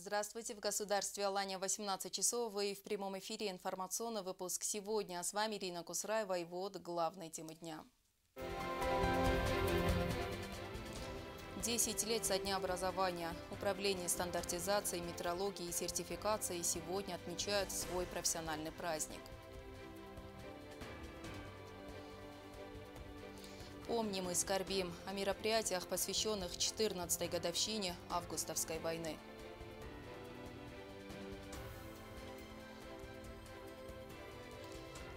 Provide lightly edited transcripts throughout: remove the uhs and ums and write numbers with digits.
Здравствуйте. В государстве Алания 18 часов и в прямом эфире информационный выпуск «Сегодня». С вами Ирина Кусраева и вот главные темы дня. 10 лет со дня образования. Управление стандартизацией, метрологией и сертификацией сегодня отмечают свой профессиональный праздник. Помним и скорбим о мероприятиях, посвященных 14-й годовщине Августовской войны.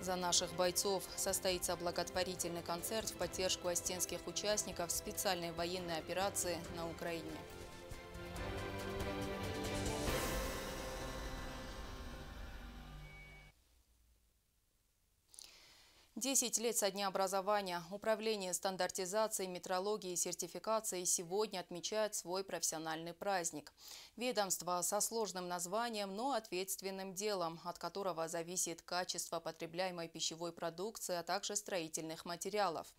За наших бойцов состоится благотворительный концерт в поддержку остинских участников специальной военной операции на Украине. 10 лет со дня образования. Управление стандартизацией, метрологией и сертификацией сегодня отмечает свой профессиональный праздник. Ведомство со сложным названием, но ответственным делом, от которого зависит качество потребляемой пищевой продукции, а также строительных материалов.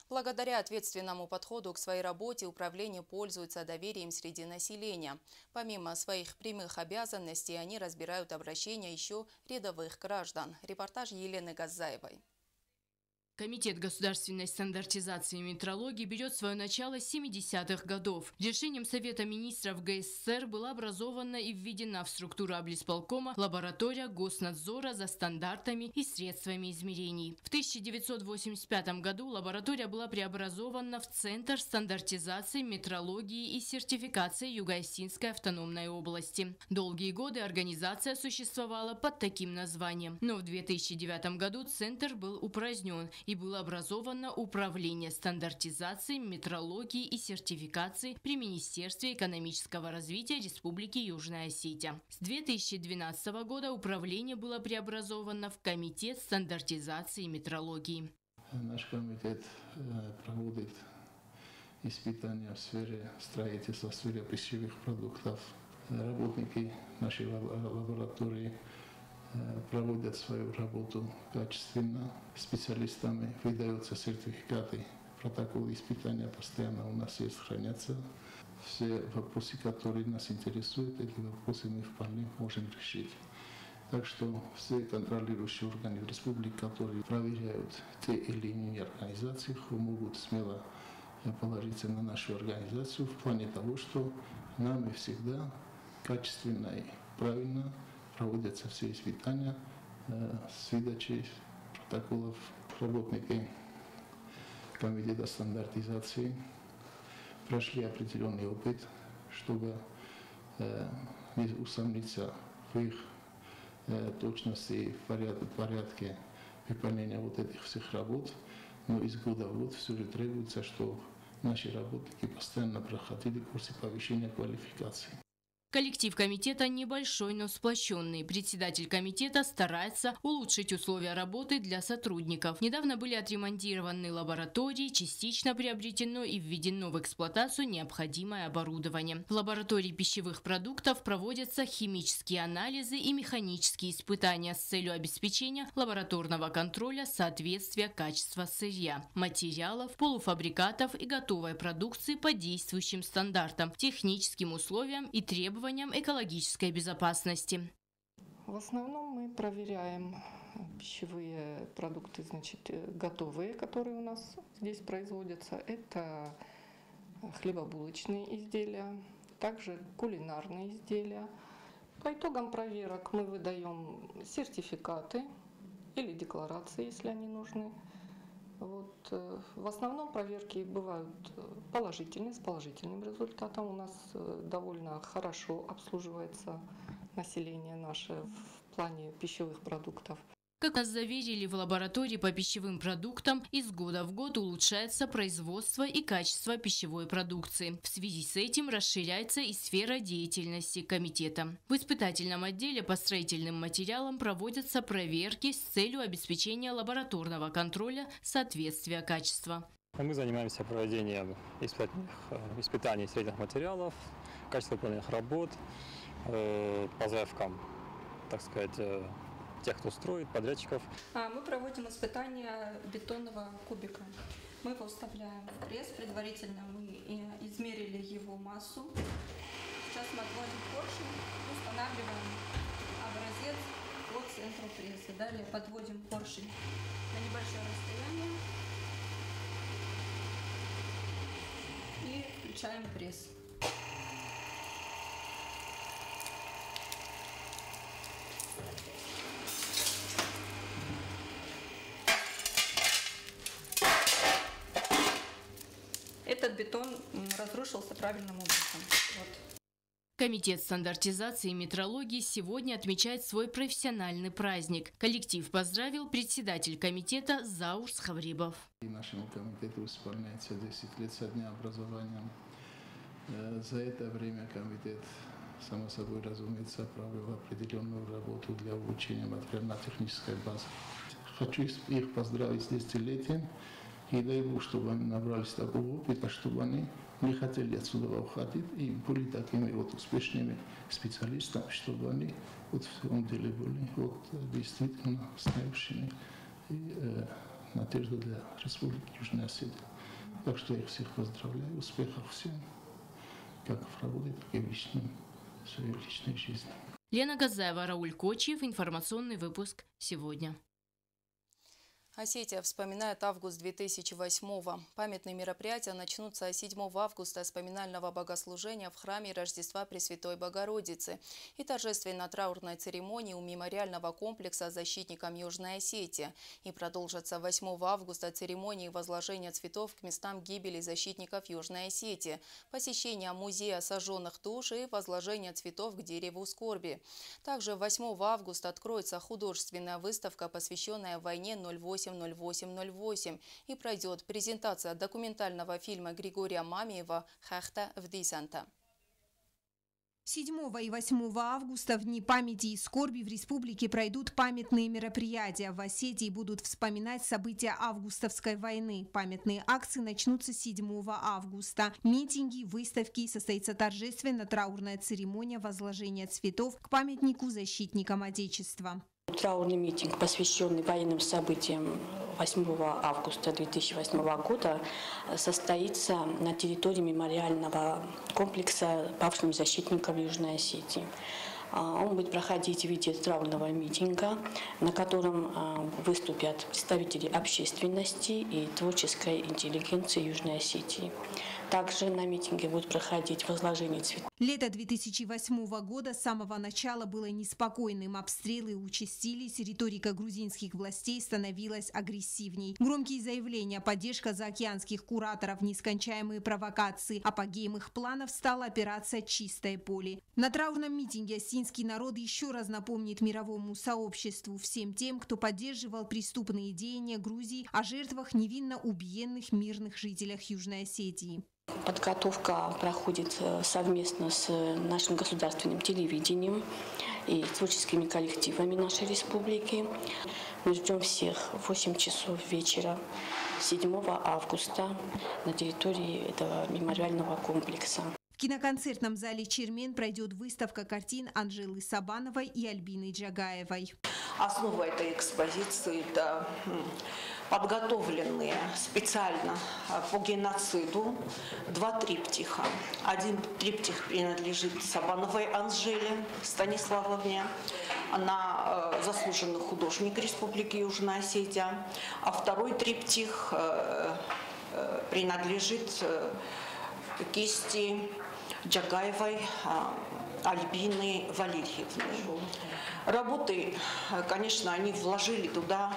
Благодаря ответственному подходу к своей работе управление пользуется доверием среди населения. Помимо своих прямых обязанностей, они разбирают обращения еще рядовых граждан. Репортаж Елены Газаевой. Комитет государственной стандартизации и метрологии берет свое начало с 70-х годов. Решением Совета министров ГССР была образована и введена в структуру облисполкома лаборатория госнадзора за стандартами и средствами измерений. В 1985 году лаборатория была преобразована в Центр стандартизации, метрологии и сертификации Юго-Осетинской автономной области. Долгие годы организация существовала под таким названием. Но в 2009 году Центр был упразднен и было образовано Управление стандартизации, метрологии и сертификации при Министерстве экономического развития Республики Южная Осетия. С 2012 года управление было преобразовано в Комитет стандартизации и метрологии. Наш комитет проводит испытания в сфере строительства, в сфере пищевых продуктов. Работники нашей лаборатории проводят свою работу качественно. Специалистами выдаются сертификаты, протоколы испытания постоянно у нас есть, хранятся. Все вопросы, которые нас интересуют, эти вопросы мы вполне можем решить. Так что все контролирующие органы в республике, которые проверяют те или иные организации, могут смело положиться на нашу организацию в плане того, что нами всегда качественно и правильно проводятся все испытания с выдачей протоколов. Работники комитета стандартизации прошли определенный опыт, чтобы не усомниться в их точности и в порядке выполнения вот этих всех работ. Но из года в год все же требуется, чтобы наши работники постоянно проходили курсы повышения квалификации. Коллектив комитета небольшой, но сплоченный. Председатель комитета старается улучшить условия работы для сотрудников. Недавно были отремонтированы лаборатории, частично приобретено и введено в эксплуатацию необходимое оборудование. В лаборатории пищевых продуктов проводятся химические анализы и механические испытания с целью обеспечения лабораторного контроля соответствия качества сырья, материалов, полуфабрикатов и готовой продукции по действующим стандартам, техническим условиям и требованиям экологической безопасности. В основном мы проверяем пищевые продукты, значит, готовые, которые у нас здесь производятся. Это хлебобулочные изделия, также кулинарные изделия. По итогам проверок мы выдаем сертификаты или декларации, если они нужны. Вот. В основном проверки бывают положительные, с положительным результатом. У нас довольно хорошо обслуживается население наше в плане пищевых продуктов. Как нас заверили в лаборатории по пищевым продуктам, из года в год улучшается производство и качество пищевой продукции. В связи с этим расширяется и сфера деятельности комитета. В испытательном отделе по строительным материалам проводятся проверки с целью обеспечения лабораторного контроля соответствия качества. Мы занимаемся проведением испытаний строительных материалов, качества выполненных работ, по заявкам, так сказать, тех, кто строит, подрядчиков. Мы проводим испытания бетонного кубика. Мы его вставляем в пресс. Предварительно мы измерили его массу. Сейчас мы отводим поршень и устанавливаем образец по центру пресса. Далее подводим поршень на небольшое расстояние и включаем пресс. Этот бетон разрушился правильным образом. Вот. Комитет стандартизации и метрологии сегодня отмечает свой профессиональный праздник. Коллектив поздравил председатель комитета Заур Схаврибов. И нашему комитету исполняется 10 лет со дня образования. За это время комитет, само собой разумеется, провел определенную работу для улучшения материально-технической базы. Хочу их поздравить с 10-летием. И дай Бог, чтобы они набрались такого опыта, чтобы они не хотели отсюда уходить и были такими вот успешными специалистами, чтобы они вот в том деле были вот действительно знающими и надежда для Республики Южная Осетия. Так что я их всех поздравляю, успехов всем, как в работе, так и в личном, в своей личной жизни. Лена Газаева, Рауль Кочиев, информационный выпуск «Сегодня». Осетия вспоминает август 2008-го. Памятные мероприятия начнутся 7 августа с поминального богослужения в храме Рождества Пресвятой Богородицы и торжественно-траурной церемонии у мемориального комплекса защитникам Южной Осетии. И продолжатся 8 августа церемонии возложения цветов к местам гибели защитников Южной Осетии, посещение музея сожженных душ и возложение цветов к дереву скорби. Также 8 августа откроется художественная выставка, посвященная войне 08-08-08, и пройдет презентация документального фильма Григория Мамиева «Хахта в Дисанта». 7 и 8 августа в Дни памяти и скорби в республике пройдут памятные мероприятия. В Осетии будут вспоминать события августовской войны. Памятные акции начнутся 7 августа. Митинги, выставки, состоится торжественно-траурная церемония возложения цветов к памятнику защитникам Отечества. Траурный митинг, посвященный военным событиям 8 августа 2008 года, состоится на территории мемориального комплекса павшим защитникам Южной Осетии. Он будет проходить в виде траурного митинга, на котором выступят представители общественности и творческой интеллигенции Южной Осетии. Также на митинге будет проходить возложение цветов. Лето 2008 года с самого начала было неспокойным. Обстрелы участились, риторика грузинских властей становилась агрессивней. Громкие заявления, поддержка заокеанских кураторов, нескончаемые провокации. Апогеем их планов стала операция «Чистое поле». На траурном митинге осетинский народ еще раз напомнит мировому сообществу, всем тем, кто поддерживал преступные деяния Грузии, о жертвах невинно убиенных мирных жителях Южной Осетии. Подготовка проходит совместно с нашим государственным телевидением и творческими коллективами нашей республики. Мы ждем всех в 8 часов вечера 7 августа на территории этого мемориального комплекса. В киноконцертном зале «Чермен» пройдет выставка картин Анжелы Сабановой и Альбины Джагаевой. Основа этой экспозиции – это подготовленные специально по геноциду два триптиха. Один триптих принадлежит Сабановой Анжеле Станиславовне. Она заслуженный художник Республики Южная Осетия. А второй триптих принадлежит кисти Джагаевой Альбины Валерьевны. Работы, конечно, они вложили туда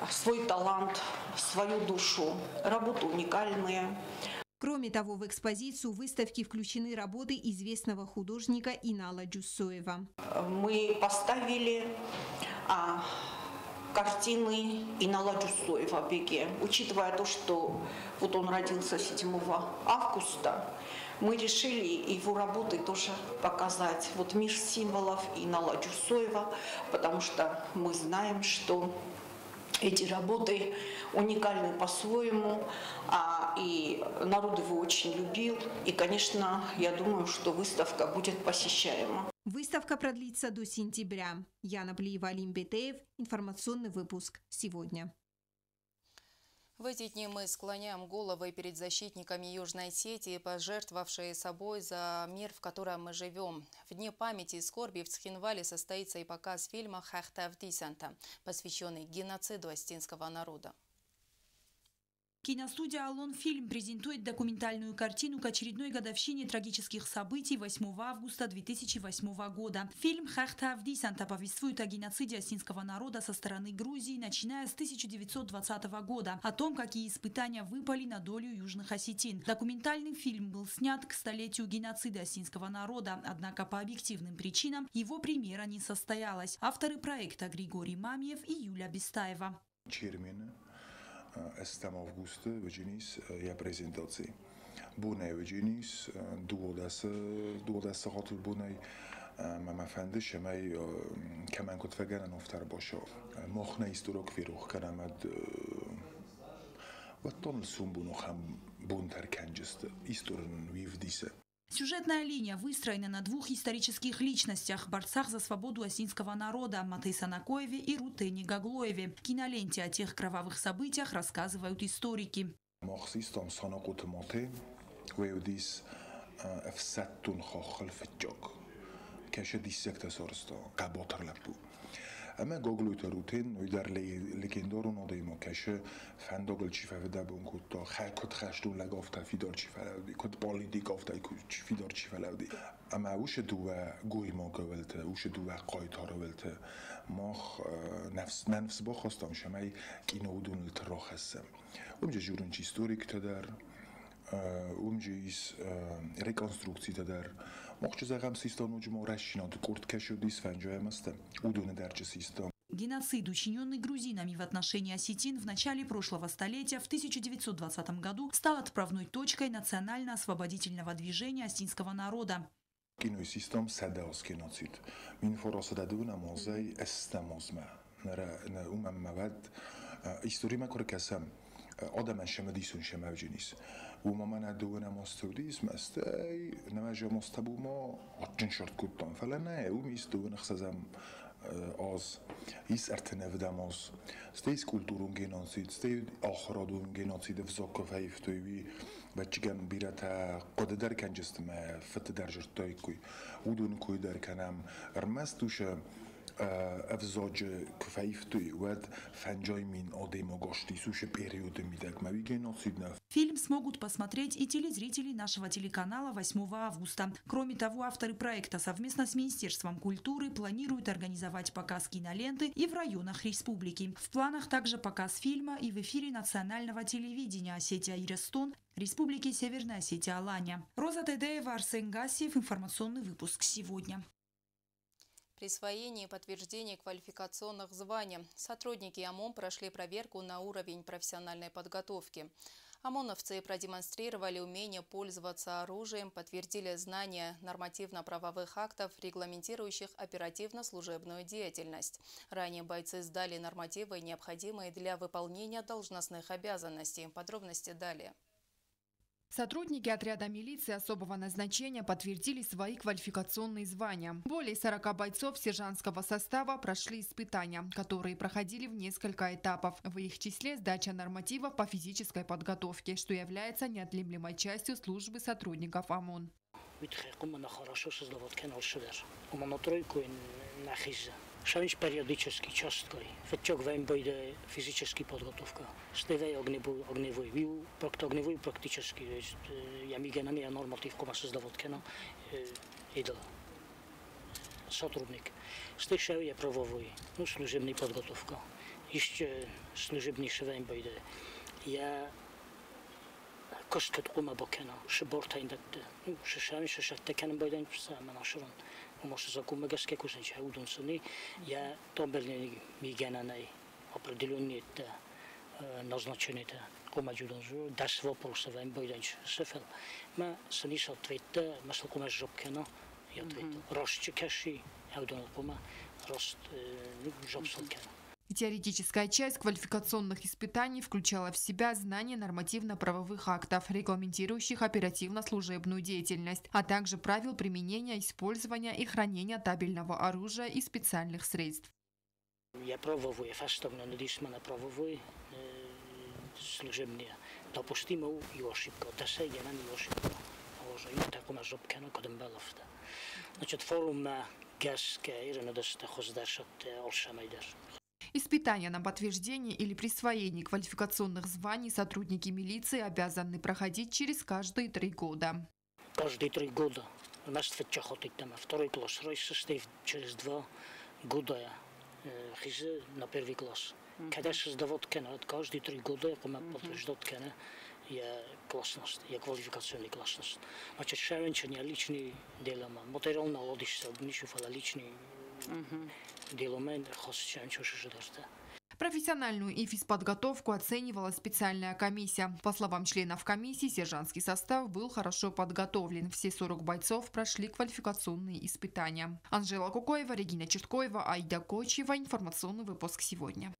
свой талант, свою душу. Работы уникальные. Кроме того, в экспозицию выставки включены работы известного художника Инала Джусоева. Мы поставили картины Инала Джусоева в Беге. Учитывая то, что вот он родился 7 августа, мы решили его работы тоже показать. Вот мир символов Инала Джусоева, потому что мы знаем, что эти работы уникальны по-своему, и народ его очень любил. И, конечно, я думаю, что выставка будет посещаема. Выставка продлится до сентября. Яна Плиева, Алим Бетеев. Информационный выпуск «Сегодня». В эти дни мы склоняем головы перед защитниками Южной Осетии, пожертвовавшие собой за мир, в котором мы живем. В дни памяти и скорби в Цхинвале состоится и показ фильма «Хӕхты ӕвдисӕнтӕ», посвященный геноциду осетинского народа. Киностудия «Аллон Фильм» презентует документальную картину к очередной годовщине трагических событий 8 августа 2008 года. Фильм «Хӕхты ӕвдисӕнтӕ» повествует о геноциде осетинского народа со стороны Грузии, начиная с 1920 года, о том, какие испытания выпали на долю южных осетин. Документальный фильм был снят к столетию геноцида осетинского народа, однако по объективным причинам его премьера не состоялась. Авторы проекта Григорий Мамиев и Юлия Бестаева. 7 августа веџинис ја презентација. Бунеј веџинис 12 сағат бунеј ма фанди шемай каман кот фагана нофтар бошо. Мохна исторок фирух канамад ваттон сум буну хам бунтар канджест исторн вивдисе. Сюжетная линия выстроена на двух исторических личностях – борцах за свободу осетинского народа Мате Санакоеве и Рутене Гаглоеве. В киноленте о тех кровавых событиях рассказывают историки. Ама Гаглойты Рутен, уйдар легендарун одайма кеше фандогл чифавда бун кодта, код хашдун лагафта фидар чифалавди, код политик афта фидар чифалавди. Ама уше дуа гойма гавелте, уше дуа қайтаравелте. Мах нафс нанфс бахастам шамай киноудун трахассам. Умже журунч историк тадар, умже ис реконструкция тадар. Мохче зағам систан уҷмо рашинад курт кашудис фанҷоямаста удуна дарча систан. Геноцид, учиненный грузинами в отношении осетин в начале прошлого столетия, в 1920 году, стал отправной точкой национально-освободительного движения осетинского народа. Кинои систам садаос геноцид. Мин форасададун амозай эстамозма. Нара умам мавад история макор касам. Адаман шамадисун шамавҷинис. Умамана дуна мостудис мастай намажа мостабума отчен шорт куттан фалана умис дуна хсазам аз ис артеневдамоз стейс культурун геноцид стей ахрадун геноцид взока файфтойви бачиган бирата қодадар канҷастма фатдар журтойкуй удун куйдар канам рмастуша ӕвзаджы куы фӕивтой, уӕд фӕнджай мин адӕймаг астисушы периоды мидӕг мӕ уый геноцид нӕ. Фильм смогут посмотреть и телезрители нашего телеканала 8 августа. Кроме того, авторы проекта совместно с Министерством культуры планируют организовать показ киноленты и в районах республики. В планах также показ фильма и в эфире национального телевидения Осетия Ирыстон, Республики Северная Осетия Алания. Роза Тедеева, Арсен Гасиев. Информационный выпуск сегодня. Присвоение и подтверждение квалификационных званий. Сотрудники ОМОН прошли проверку на уровень профессиональной подготовки. ОМОНовцы продемонстрировали умение пользоваться оружием, подтвердили знания нормативно-правовых актов, регламентирующих оперативно-служебную деятельность. Ранее бойцы сдали нормативы, необходимые для выполнения должностных обязанностей. Подробности далее. Сотрудники отряда милиции особого назначения подтвердили свои квалификационные звания. Более 40 бойцов сержантского состава прошли испытания, которые проходили в несколько этапов. В их числе сдача нормативов по физической подготовке, что является неотъемлемой частью службы сотрудников ОМОН. Шавинч периодически часткой. Фетчок вэмбойде физический подготовка. Стевей огневой, огневой, огневой практически. Я мигенами я норматив кома создавать кена идол. Сотрудник. Стешев я правовой, ну служебный подготовка. Еще служебный швэмбойде. Я косткет кума бокена, шиборта индатте. Ну шешавин шешатте кенем бойден саманашрон. Умосызакумагаске кусенча удунсуни я табельный мигенанай определенный назначенный кумаджудонзу дас вопросов бойданч сефел ма сынис ответте масл кума жопкена я ответ ростчекаши аудон кума рост жопсалкена. Теоретическая часть квалификационных испытаний включала в себя знание нормативно-правовых актов, регламентирующих оперативно-служебную деятельность, а также правил применения, использования и хранения табельного оружия и специальных средств. Я правовой, фастовно, правовой, служебные. Допустима у и ошибка. Десей генен и ошибка. Значит, форум Испытания на подтверждение или присвоение квалификационных званий сотрудники милиции обязаны проходить через каждые 3 года. Каждые 3 года. У нас второй класс через 2 года на первый класс. Когда создавать каждые 3 года подтверждать я классность, я квалификационный классность. Значит, шевенчание личный дело, материал наладишься, ничего личный дело, Профессиональную и физподготовку оценивала специальная комиссия. По словам членов комиссии, сержантский состав был хорошо подготовлен. Все 40 бойцов прошли квалификационные испытания. Анжела Кукоева, Регина Черткоева, Аида Кочева. Информационный выпуск сегодня.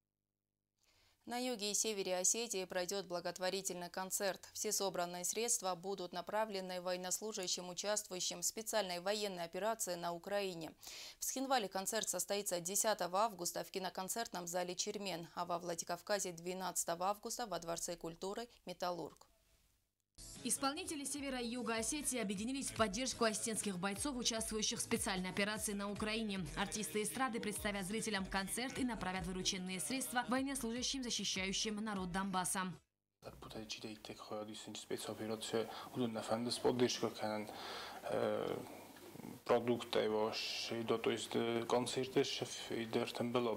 На юге и севере Осетии пройдет благотворительный концерт. Все собранные средства будут направлены военнослужащим, участвующим в специальной военной операции на Украине. В Цхинвале концерт состоится 10 августа в киноконцертном зале «Чермен», а во Владикавказе 12 августа во Дворце культуры «Металлург». Исполнители севера и юга Осетии объединились в поддержку осетинских бойцов, участвующих в специальной операции на Украине. Артисты эстрады представят зрителям концерт и направят вырученные средства военнослужащим, защищающим народ Донбасса. Продукты то есть концерты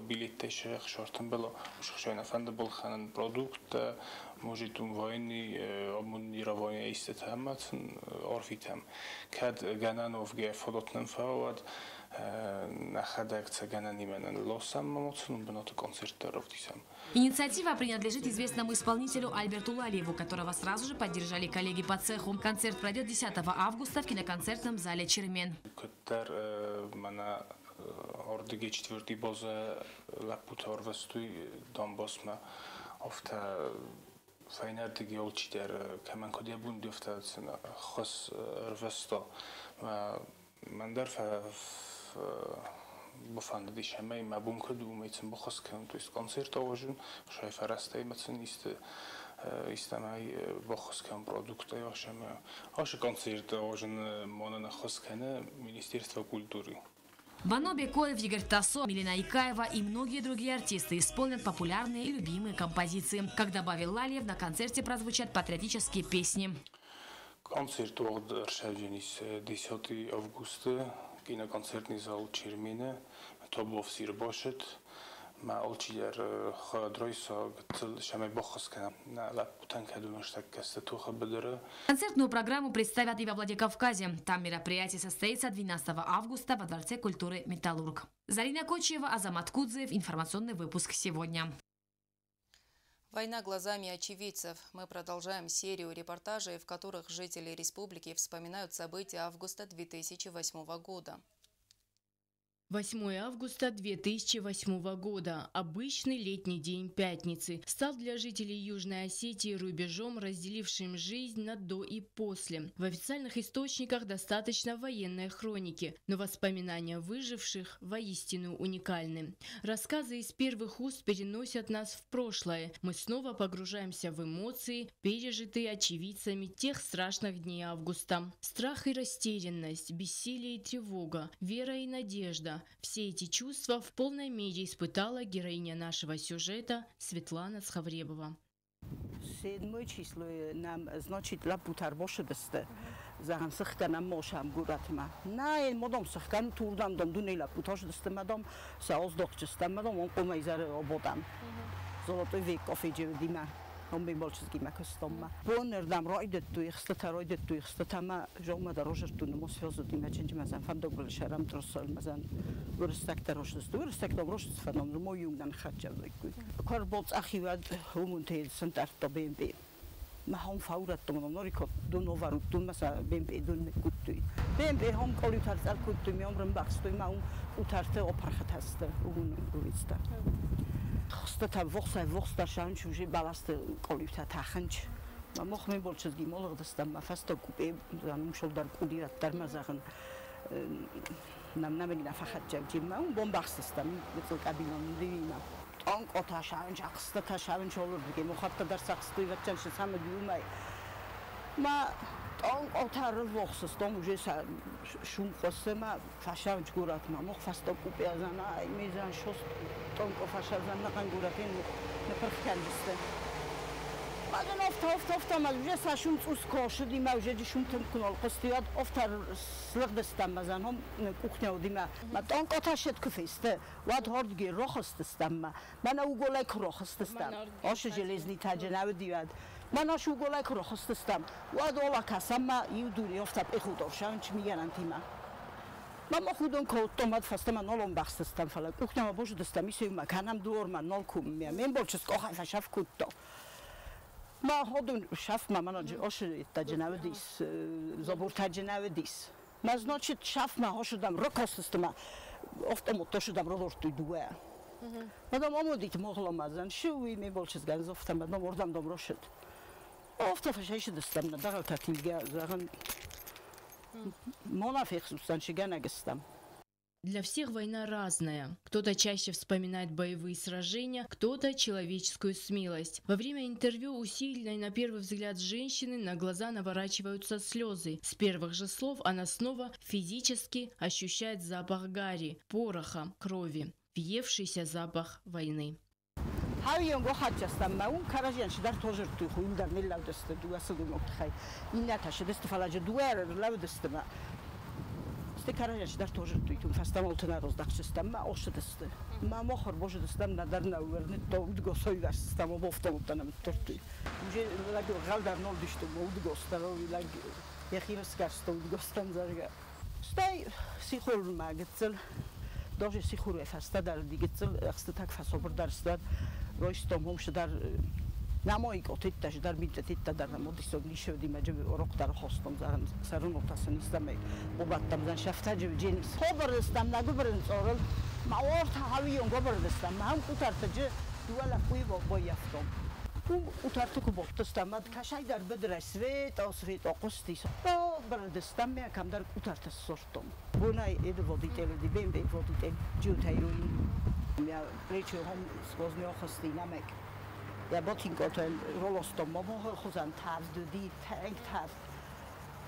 билеты продукт может войны обмундирование орфитам кад ганановге фодотнен фауад Инициатива принадлежит известному исполнителю Альберту Лалиеву, которого сразу же поддержали коллеги по цеху. Концерт пройдет 10 августа в киноконцертном зале «Чермен». Бано Бекоев, Игорь Тассо, Милена Икаева и многие другие артисты исполнят популярные и любимые композиции. Как добавил Лалиев, на концерте прозвучат патриотические песни. Концерт 10 августа, киноконцертный зал Чермена, Тобов Сирбошет, Концертную программу представят и во Владикавказе. Там мероприятие состоится 12 августа во Дворце культуры «Металлург». Зарина Кочиева, Азамат Кудзыев. Информационный выпуск сегодня. Война глазами очевидцев. Мы продолжаем серию репортажей, в которых жители республики вспоминают события августа 2008 года. 8 августа 2008 года. Обычный летний день пятницы. Стал для жителей Южной Осетии рубежом, разделившим жизнь на до и после. В официальных источниках достаточно военной хроники, но воспоминания выживших воистину уникальны. Рассказы из первых уст переносят нас в прошлое. Мы снова погружаемся в эмоции, пережитые очевидцами тех страшных дней августа. Страх и растерянность, бессилие и тревога, вера и надежда. Все эти чувства в полной мере испытала героиня нашего сюжета Светлана Цхавребова. 7 число нам, значит, лапутар бошедесте. Заган сыхканам мошам гуратма. На модом сыхкан турдам дом дуне лапуташ десте мадам саоз докчестам мадам он комайзар ободам. Золотой век офиджевдима. Он бимболчески макостомма. Бонердам ройдетту ихстата ройдетту ихстатама жома дорожерту немо связу димаченчмазан фандогбл шарам тросолмазан ουρստაკ როშს ουρստაკ როშს ფანომ მოიუნგან ხაჭავდიკი. ქორბოც ახივად უმუნთე სანტარტო ბემპი. მა ჰომ ფაურატო მონორიკო დუნოვარუ დუნმასა ბემპი დუნ კუტუი. ბემპი ჰომ კოლითარ წარ კუტუი მე ომრ ბახსტუი მა უმ უთართე ოფარხათასტე უგუნ რუიცდა. ხსტათა ვოხსა ვოხსდა შანჩუჟი ბალასტე კოლითა თახანჩ. მა მოხმე ბოლჩეს გიმოლღდას და მა ფასტო კუპე მუშოლდარ კუდირატ დარმაზაღან ნამ ნამეგნა ფახატჯა ჯიმა უმ ბომბახსის და მიწ კაბინონ დიმა. тонкота шавынч ахстата шавынч олурдуги мухаттадар сахстуйватчан шисамадиумай ма тонкота рвохсстом уже шум хосема фашавынч гуратма мох фасто купиазана ай мизан шост тонко фашазана гангуратин напрхканжисте Madan ofta ma уже сашум цус коши дима уже дишум тмкнол қостиад офта слղдестам мазан хом кухня дима ма тонкота шеткфисте вад хордги рохостестам мана уголек рохостестам ош железный тадженав дивад мана ош уголек рохостестам вад ола касама иудури офта пехудов шанч миганантима ма мохудон коутомад фастама нолон бахстестам фала кухня ма божудестам исе ма канам дуорма нол кум мен болчес коха фашав кутто Ma hodun шафма мана ош тадженавдис забур тадженавдис. Ма значит шафма хошудам рокостестма офтамо тошудам ролортуй дуа. Мадам омодит могломазан шуи ме болчес ганзофтам мадам ордам дом рошет. Офта фашайшдестам на дагал татилга заган монафихсустан шиганагестам. Для всех война разная. Кто-то чаще вспоминает боевые сражения, кто-то человеческую смелость. Во время интервью у сильной, на первый взгляд, женщины на глаза наворачиваются слезы. С первых же слов она снова физически ощущает запах гари, пороха, крови, въевшийся запах войны. Каражаш дар тоже туйтум фастам олтына роздақчыстам ма ошыдысты. Ма мохор божыдыстам надарна уверни то удгосой варстам обофтам оттанам тортуй. Уже лаг галдар нол диштум удгостар лаг яхирскарсто удгостан зарга. Стай сихур магцел даже сихур фаста дар дигцел ахста так фасобр дарстад ройстом хомш дар намоикот итташ дар мидет итта дар намодисог нишевди маҷ ороқтар хостом зан сарунотасын истаме бобаттам зан шафтаҷ ҷенис хобрстам нагубрн цорл ма орта хавион гобрстам ма ҳам қутартаҷ дуала қуи бояфтом утарту куботтастам мад кашай дар бедра свет освет оқустис брдестам ме кам дар утартас сортом бунай эд водитель ди бембе водитель ҷутайруин я плечо хом скозне охости намек Ja botinkoten rolostom ma hozan tavdudi tank tav.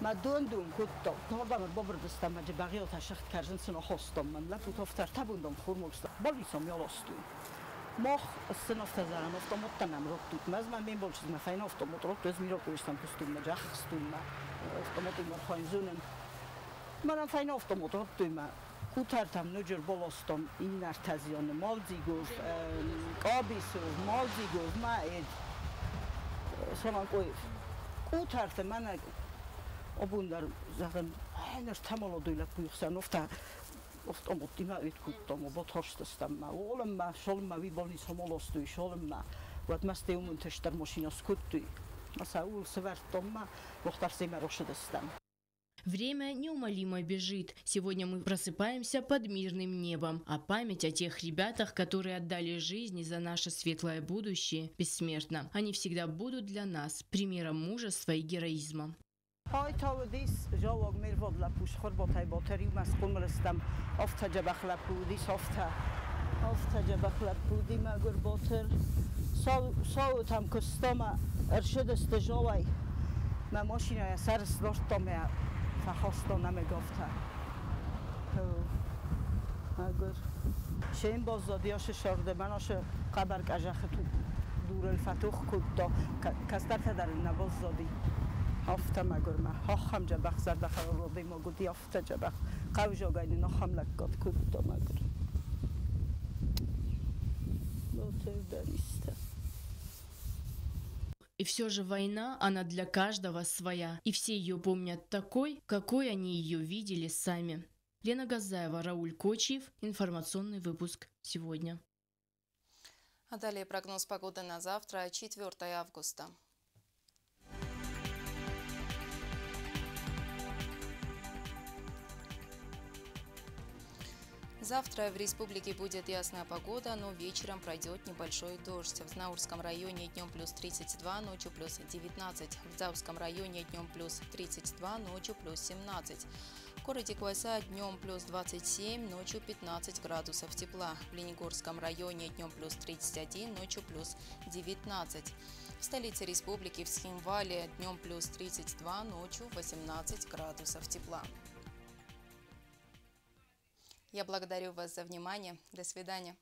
Ma dundum kutto nordam bobrdestam ma baghiota shacht karzen sino hostom man laput oftar tabundom khurmulsta bolisom yolostu. Moh sinoftazan oftomottanam rottut mazma men bolchis ma fain oftomot rottu ez mirotuistam kustum ma jaxstum ma oftomotum ma khoinzunen. Manam fain oftomot rottu ma კუთართამ ნოჯერ ბოლოსტომ ინართაზიონ მოლძიგოვ კობისოვ მოლძიგოვ მა ედ სომანკოევ კუთართ მანა ობუნდარ ზაღან ენერ თამოლოდუილა ქუიხსან ოფთა ოფტომოტ იმა ეთქუტტომო ბოთორშტესტამ მა ოლმა შოლმა ვიბოლნის ჰომოლოსტუი შოლმა ვად მასტე უმუნთეშტარ მოშინოს ქუტტუი მასა ულ სვარტომმა მოხტარსემა როშდესტამ. Время неумолимо бежит. Сегодня мы просыпаемся под мирным небом, а память о тех ребятах, которые отдали жизни за наше светлое будущее, бессмертна. Они всегда будут для нас примером мужества и героизма. Fachoston მაგურ შენ ბოზოდიოში შორდებანოში ყაბარ კაჟახ თუ დურელ ფათუხ ქუტო კასტართადარ ნაბოზოდი ოფთა მაგურმა ჰოხამ ჯაბახ ზარდახალობი მოგუდი ოფთა ჯაბახ ყავჟოგაინი ნოხამ ლაკკოთ ქუტო მაგურ ბოთერდანისთა. И все же война, она для каждого своя. И все ее помнят такой, какой они ее видели сами. Лена Газаева, Рауль Кочиев. Информационный выпуск сегодня. А далее прогноз погоды на завтра, 4 августа. Завтра в республике будет ясная погода, но вечером пройдет небольшой дождь. В Знаурском районе днем плюс 32, ночью плюс 19. В Дзаурском районе днем плюс 32, ночью плюс 17. городе Куайса днем плюс 27, ночью 15 градусов тепла. В Ленигорском районе днем плюс 31, ночью плюс 19. В столице республики в Цхинвале днем плюс 32, ночью 18 градусов тепла. Я благодарю вас за внимание. До свидания.